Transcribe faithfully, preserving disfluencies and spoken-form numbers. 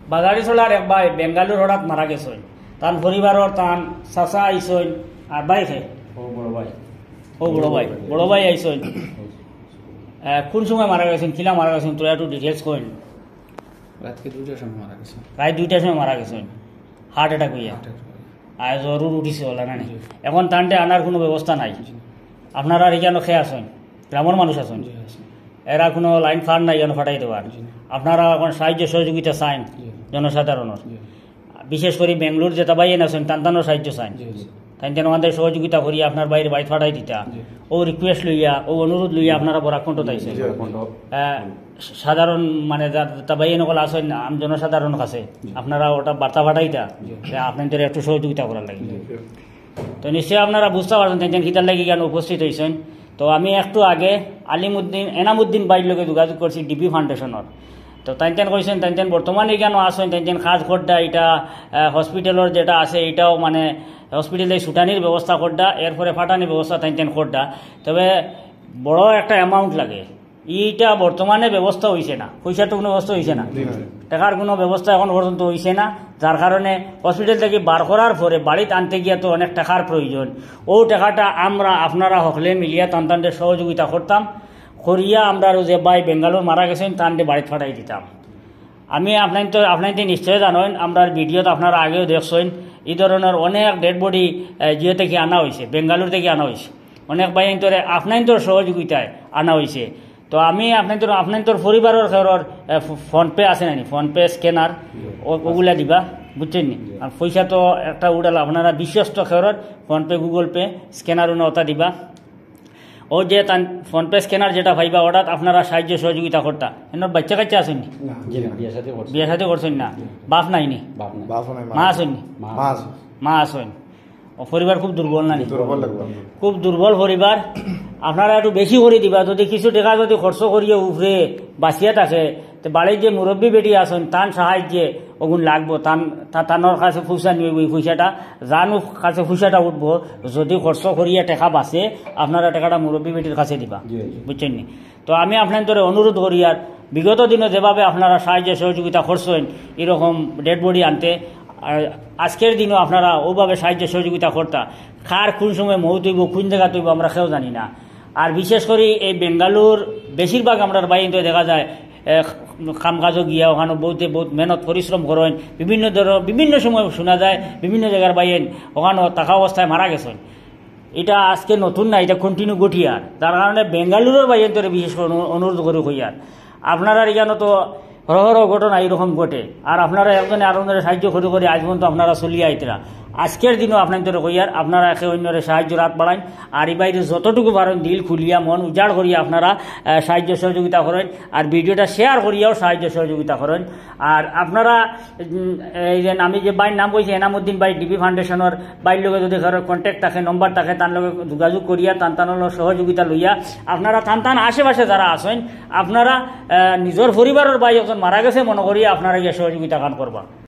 বাজারিছড়ার এক ভাই বেঙ্গালুর হঠাৎ মারা গেছইন। তান পরিবারর তান চাচা আইছইন, আর ভাই কে? ও বড় ভাই। ও বড় ভাই, বড় ভাই আইছইন। আহ, কোন সময় মারা গেছইন, কিলা মারা গেছইন, তোরা একটু details কইন। রাতকে দুইটার সময় মারা গেছে। রাত দুইটার সময় মারা গেছইন, heart attack অইয়া। Heart attack অইয়া। আর জ্বর উঠিছে ওলা না নি? জি। এখন তানরে আনার কোনো ব্যবস্থা নাই? জি। আপনারার ইখানো কে আছইন? গ্রামর মানুষ আছইন? জি, আছে। এরা কোনো লাইন ফার নাই ইখানো ফাটাই দেওয়ার? জি। আপনারা এখন সাহায্য সহযোগিতা চাইন জি। জনসাধারণর? জি। বিশেষ করি বেঙ্গালুর যেতা ভাইয়াইন আছইন, তান তানও সাহায্য চাইন। জি, জি। তাইন তান ওখান থাকি সহযোগিতা করি আপনার ভাইরে বাড়িত ফাটাই দিতা। জি। ও request লইয়া, ও অনুরোধ লইয়া আপনারা বরাক কণ্ঠ আইছইন। জি। আহ, সাধারণ মানে যা-, যেতা ভাইয়াইন অকল আছইন, আম জনসাধারণর কাছে জি। আপনারা ওটা বার্তা ফাটাইতা জি। যে আপনাইনতরে একটু সহযোগিতা করার লাগি। জি। তো নিশ্চয় আপনারা বুঝতা পারছইন তাইন তান কিতার লাগি ইখানো উপস্থিত অইছইন। তো আমি একটু আগে আলিমউদ্দিন, এনামউদ্দিন ভাইর লগে যোগাযোগ করছি ডিবি ফাউন্ডেশনর। তো তাইন তান কইছইন, তাইন তান বর্তমানে ইখানো আছইন, তাইন তান কাজ কররা, ইটা, আহ, হসপিটালর যেটা আছে, ইটাও মানে হসপিটালে ছুটানির ব্যবস্থা কররা, এরপরে ফাটানির ব্যবস্থা তাইন তান কররা। তবে বড় একটা amount লাগে, ইটা বর্তমানে ব্যবস্থা অইছে না, পয়সার তো কোনো ব্যবস্থা অইছে না, জি, জি। টেকার কোনো ব্যবস্থা এখন পর্যন্ত অইছে না, যার কারণে হসপিটাল থাকি বার করার পরে বাড়িত আনতে গিয়া তো অনেক টেকার প্রয়োজন। ও টেকাটা আমরা আপনারা হকলে মিলিয়া তান তানরে সহযোগিতা করতাম, করিয়া আমরার যে ভাই বেঙ্গালুর মারা গেছইন, তানরে বাড়িত ফাটাই দিতাম। আমি আপনাইনতর, আপনাইনতে নিশ্চয় জানইন, আমরার ভিডিওত আপনারা আগেও দেখছইন, ই ধরনর অনেক dead body, আহ, জিও থাকি আনা অইছে, বেঙ্গালুর থাকি আনা অইছে। অনেক ভাইয়াইনতরে আপনাইনতর সহযোগিতায় আনা অইছে। তো আমি আপনাইনতর, আপনাইনতর পরিবারর কেউরর, আহ, ফো-, PhonePe আছে না নি? PhonePe scanner, ও-, ওগুলা দিবা, বুঝছইন নি? আর পয়সা তো একটা উড়াল, আপনারা বিশ্বস্ত কেউরর PhonePe, Google Pay, scanner উনা ওটা দিবা। ও যে তান PhonePe scanner যেটা পাইবা, ওটাত আপনারা সাহায্য সহযোগিতা করতা। এনর বাচ্চা কাচ্চা আছইন নি? না। জি না, বিয়া শাদী করছি। বিয়া শাদী করছইন না? জি। বাপ নাই নি? বাপ নাই। বাপ নাই, মা। মা আছইন নি? মা। মা আছে। মা আছইন। ও পরিবার খুব দুর্বল না নি? দুর্বল লাগবে। খুব দুর্বল পরিবার। আপনারা একটু বেশি করি দিবা, যদি কিছু টেকা যদি খরচ করিয়া উপরে বাঁচিয়া থাকে, তে বাড়ির যে মুরব্বী বেটি আছইন, তান সাহায্যে ওগুন লাগবো, তান, তা-, তানর কাছে পয়সা নিয়ে ওই পয়সাটা, জানু কাছে পয়সাটা উঠবো। যদি খরচ করিয়া টেকা বাঁচে, আপনারা টেকাটা মুরব্বী বেটির কাছে দিবা, জি, জি। বুঝছইন নি? তো আমি আপনাইনতরে অনুরোধ করিয়ার, বিগত দিনো যেভাবে আপনারা সাহায্য সহযোগিতা করছইন, এরকম dead body আনতে, আর আজকের দিনও আপনারা ওভাবে সাহায্য সহযোগিতা করতা। কার কোন সময় মউত অইবো, কোন জাগাত অইবো, আমরা কেউ জানি না। আর বিশেষ করি এই বেঙ্গালুর বেশিরভাগ আমরার ভাইয়াইনতরে দেখা যায়, এ, কাম কাজও গিয়া ওখানো বহুতে বহুত মেহনত পরিশ্রম করইন, বিভিন্ন ধর-, বিভিন্ন সময় শুনা যায় বিভিন্ন জাগার ভাইয়াইন ওখানো থাকা অবস্থায় মারা গেছইন। ইটা আজকে নতুন না, ইটা continue ঘটিয়ার, যার কারণে বেঙ্গালুরর ভাইয়াইনতরে বিশেষ করে অনু-, অনুরোধ করি কইয়ার, আপনারার ইখানো তো হর হর ঘটনা এরকম ঘটে, আর আপনারা একজনে আরকজনরে সাহায্য করি করি আইজ পর্যন্ত আপনারা চলিয়া আইতরা। আজকের দিনও আপনাইনতরে কইয়ার, আপনারা একে অইন্যরে সাহায্যর আত বাড়াইন, আর ই ভাইরে যতটুকু পারইন দিল খুলিয়া মন উজাড় করিয়া আপনারা, আহ, সাহায্য সহযোগিতা করইন, আর ভিডিওটা share করিয়াও সাহায্য সহযোগিতা করইন। আর আপনারা, উম, এই যে আমি যে ভাইর নাম কইছি এনামউদ্দিন ভাই, ডিবি ফাউন্ডেশনর ভাইর লগে যদি কারোর contact থাকে, নম্বর থাকে, তান লগে যোগাযোগ করিয়া তান তানর লগে সহযোগিতা লইয়া আপনারা তান তান আশেপাশে যারা আছইন, আপনারা, আহ, নিজর পরিবারর ভাই একজন মারা গেছে মনো করিয়া আপনারা গিয়া সহযোগিতা কাম করবা।